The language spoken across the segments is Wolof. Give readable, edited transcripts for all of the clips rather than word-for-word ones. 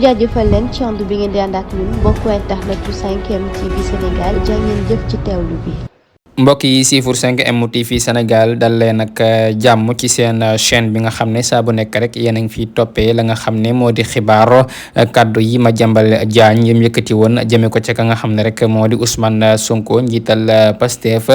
jaajëfal leen ci ànd bi ngeen di ànd ak ñun mbokku internet yu 5M TV Sénégal jaa ngeen jëf ci teewlu bi. mbokk yi siifur 5M TV Sénégal dal leen ak jàmm ci seen chaîne bi nga xam ne saa bu nekk rek yéen a ngi fi toppee la nga xam ne moo di xibaar kaddu yi Madiambal Diagne yëm yëkkati woon jëme ko ca ka nga xam ne rek moo di Ousmane Sonko njiital Pastef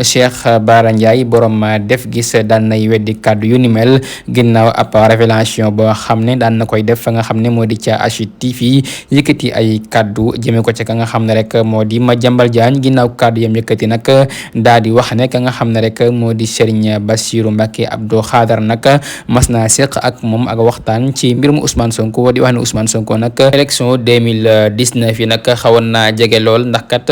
Cheikh Bara Ndiaye borom def gis daan nay weddi kaddu yu ni mel ginnaaw ab révélation boo xam ne daan na koy def fa nga xam ne moo di ca HTV yëkkati ay kaddu jëme ko ca ka nga xam ne rek moo di Madiambal Diagne ginnaaw kaddu yëm yëkkati nag daa di wax ne ka nga xam ne rek moo di Serigne Bassirou Mbacké Abdou Khadar nag mas naa seq ak moom ak waxtaan ci mbirum Ousmane Sonko di wax ne Ousmane Sonko nag élection 2019 yi nag xawoon naa jege lool ndax kat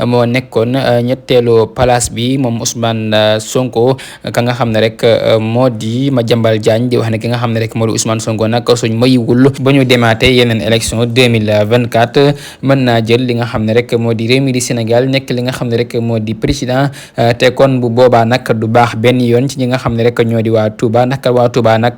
moo nekkoon ñetteelu place bi moom Ousmane Sonko ka nga xam ne rek moo di Madiambal Diagne di wax ne ki nga xam ne rek moo di Ousmane Sonko nag suñ mayiwul ba ñu demaatee yeneen élection 2024 mën naa jël li nga xam ne rek moo di réew mi di Sénégal nekk li nga xam ne rek moo di président te kon bu boobaa nag du baax benn yoon ci ñi nga xam ne rek ñoo di waa Touba nag waa Touba nag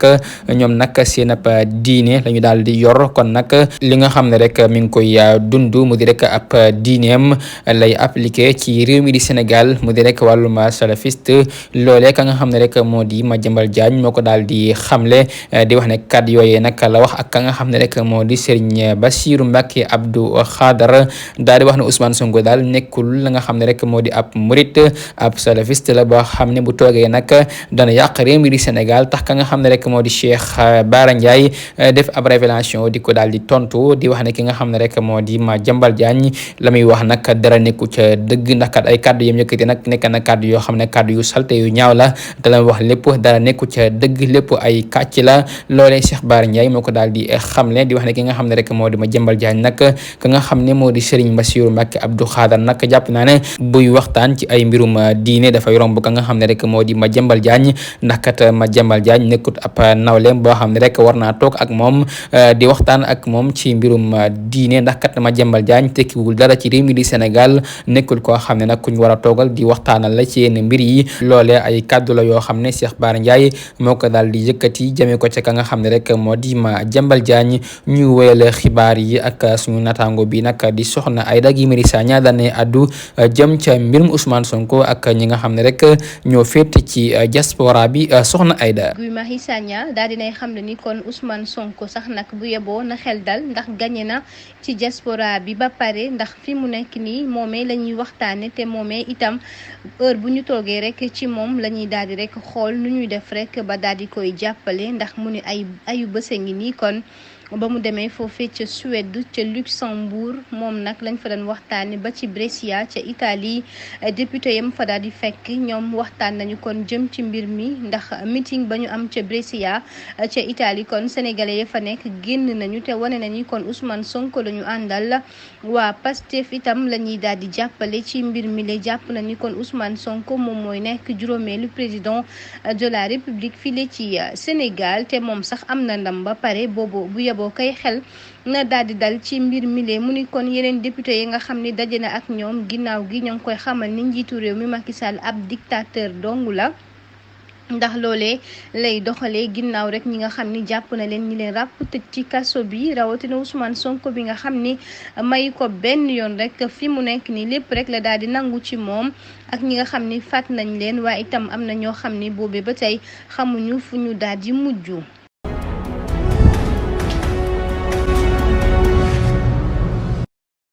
ñoom nag seen ab diine la ñu daal di yor kon nag li nga xam ne rek mi ngi koy dund mu di rek ab diineem lay appliqué ci réew mi di Sénégal mu di rek wàllum salafiste loolee ka nga xam ne rek moo di Madiambal Diagne moo ko daal di xamle di wax ne kàddu yooyee nag la wax ak ka nga xam ne rek moo di Serigne Bassirou Mbacké Abdou Khadar daal di wax ne Ousmane Sonko daal nekkul la nga xam ne rek moo di ab murit ab salafiste la boo xam ne bu toogee nag dana yàq réew mi di Sénégal tax ka nga xam ne rek moo di Cheikh Bara Ndiaye def ab révélation di ko daal di tontu di wax ne ki nga xam ne rek moo di Madiambal Diagne la muy wax nag dara nekku ca dëgg ndax kat ay kàddu yam yëkkati nag nekk na kàddu yoo xam ne kàddu yu salte yu ñaaw la te la wax lépp dara nekku ca dëgg lépp ay kàcc la loolee Cheikh Bara Ndiaye moo ko daal di xamle di wax ne ki nga xam ne rek moo di Madiambal Diagne nag ka nga xam ne moo di Serigne Bassirou Mbacké Abdou Khadar nag jàpp naa ne buy waxtaan ci ay mbirum diine dafay romb ka nga xam ne rek moo di Madiambal Diagne ndax kat Madiambal Diagne nekkut ab nawleem boo xam ne rek war naa toog ak moom di waxtaan ak moom ci mbirum diine ndax kat Madiambal Diagne tekkiwul dara ci réew mi di Sénégal nekkul koo xam ne nag kuñ war a toogal di waxtaanal la ci yenn mbir yi loolee ay kàddu la yoo xam ne Cheikh Bara Ndiaye moo ko daal di yëkkati jëmee ko ca ka nga xam ne rek moo di Madiambal Diagne ñu wéyal xibaar yi ak suñu natango bi nag di soxna Aïda Guimary Sagna daane addu jëm ca mbirum Ousmane Sonko ak ñi nga xam ne rek ñoo féete ci diaspora bi soxna Aïda. Guy Marius Sagna daal dinay xam ne ni kon Ousmane Sonko sax nag bu yeboo na xel dal ndax gañe na ci diaspora bi ba pare ndax fi mu nekk nii moomee la ñuy waxtaane te moomee itam heure bu ñu toogee rek ci moom la ñuy daal di rek xool nu ñuy def rek ba daal di koy jàppale ndax mu ni ayu bëse ngi nii kon ba mu demee foofee ca Suède ca Luxembourg moom nag lañ fa doon waxtaane ba ci Brescia ca Italie député yam fa daal di fekk ñoom waxtaan nañu kon jëm ci mbir mi ndax meeting ba ñu am ca Brescia ca Italie kon sénégalais ya fa nekk génn nañu te wane nañu kon Ousmane Sonko la ñu àndal waa Pastef itam la ñuy daal di jàppale ci mbir mi la jàpp nañu kon Ousmane Sonko moom mooy nekk juróomeelu président de la République file ci Sénégal te moom sax am na ndam ba pare boobu bu boo koy xel na daal di dal ci mbir mile mu ni kon yeneen député yi nga xam ni daje na ak ñoom ginnaaw gi ñoo ngi koy xamal ni njiitu réew mi Macky Sall ab dictateur dong la ndax loolee lay doxalee ginnaaw rek ñi nga xam ni jàpp na leen ñi leen ràpp tëj ci kaso bi rawatina Ousmane Sonko bi nga xam ni may ko benn yoon rek fi mu nekk nii lépp rek la daal di nangu ci moom ak ñi nga xam ni faat nañ leen waaye itam am na ñoo xam ni boobee ba tey xamuñu fu ñu daal di mujj.